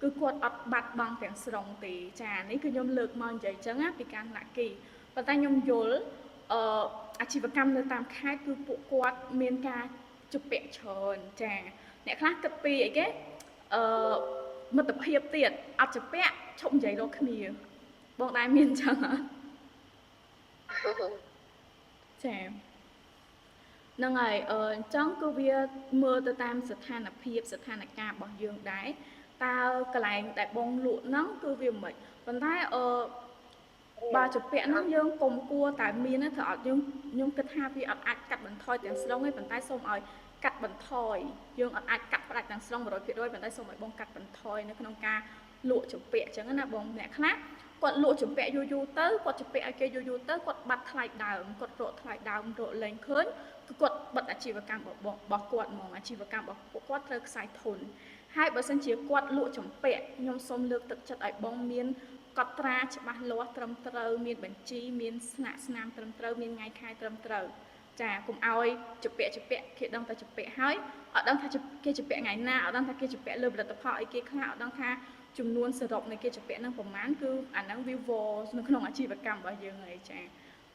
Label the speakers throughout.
Speaker 1: គឺគាត់អត់បាត់បង់ទាំងស្រុងទេចានេះគឺខ្ញុំលើកមកនិយាយចឹងណាពីការលាក់គីប៉ុន្តែខ្ញុំយល់អឺអាជីវកម្មនៅតាមខេត្តគឺពួកគាត់មានការជំពាក់ច្រើនចាអ្នកខ្លះគិតពីអីគេអឺមិត្តភាពទៀតអត់ជំពាក់ឈប់និយាយរកគ្នាបងដែរមានចឹងអត់ចាហ្នឹងហើយអឺអញ្ចឹងគឺវាមើលទៅតាមស្ថានភាពស្ថានភាពរបស់យើងដែរតើកន្លែងដែលបងលក់ហ្នឹងគឺវាមិនប៉ុន្តែអឺបើជំពាក់ហ្នឹងយើងកុំគួរតែមានទេត្រូវអត់យើងខ្ញុំគិតថាវាអត់អាចកាត់បន្ថយទាំងស្រុងទេប៉ុន្តែសូមឲ្យកាត់បន្ថយយើងអត់អាចកាត់ផ្ដាច់ទាំងស្រុង100%ប៉ុន្តែសូមឲ្យបងកាត់បន្ថយនៅក្នុងការលក់ជំពាក់អញ្ចឹងណាបងអ្នកខ្លះគាត់លក់ជំពាក់យូរយូរទៅគាត់ជំពាក់ឲ្យគេយូរយូរទៅគាត់បាត់ថ្លៃដើមគាត់រកថ្លៃដើមរកលែងឃើញគឺគាត់បិទអាជីវកម្មរបស់គាត់ហ្មងអាជីវកម្មរបស់ពួកគាត់ត្រូវខ្សែធនហើយបើសិនជាគាត់លក់ជំពាក់ខ្ញុំសូមលើកទឹកចិត្តឲ្យបងមានកត់ត្រាច្បាស់លាស់ត្រឹមត្រូវមានបញ្ជីមានស្លាកស្នាមត្រឹមត្រូវមានថ្ងៃខែត្រឹមត្រូវចាកុំឲ្យជំពាក់ជំពាក់គេដឹងតែជំពាក់ហើយអត់ដឹងថាគេជំពាក់ថ្ងៃណាអត់ដឹងថាគេជំពាក់លើផលិតផលអីគេខ្លះអត់ដឹងថាចំនួនសរុបនៃគេជំពាក់នឹងប្រមាណគឺអាហ្នឹងវាវនៅក្នុងអាជីវកម្មរបស់យើងហើយចា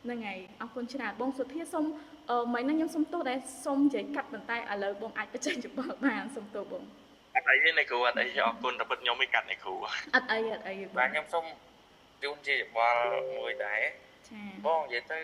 Speaker 1: ហ្នឹងហើយអរគុណច្រើនបងសុធាសូមអឺមិញហ្នឹងខ្ញុំសូមទោសដែលសូមនិយាយកាត់ប៉ុន្តែឥឡូវបងអាចបញ្ចេញយោបល់បានសូមទោសបង
Speaker 2: អត់អីទេអ្នកគ្រូអត់អីអរគុណតែពិតខ្ញុំមិនកាត់អ្នកគ្រូ
Speaker 1: អត់អីអត់អី
Speaker 3: បាទខ្ញុំសូមជូនជាយោបល់មួយដែរ
Speaker 1: ចា
Speaker 3: បងនិយាយទៅ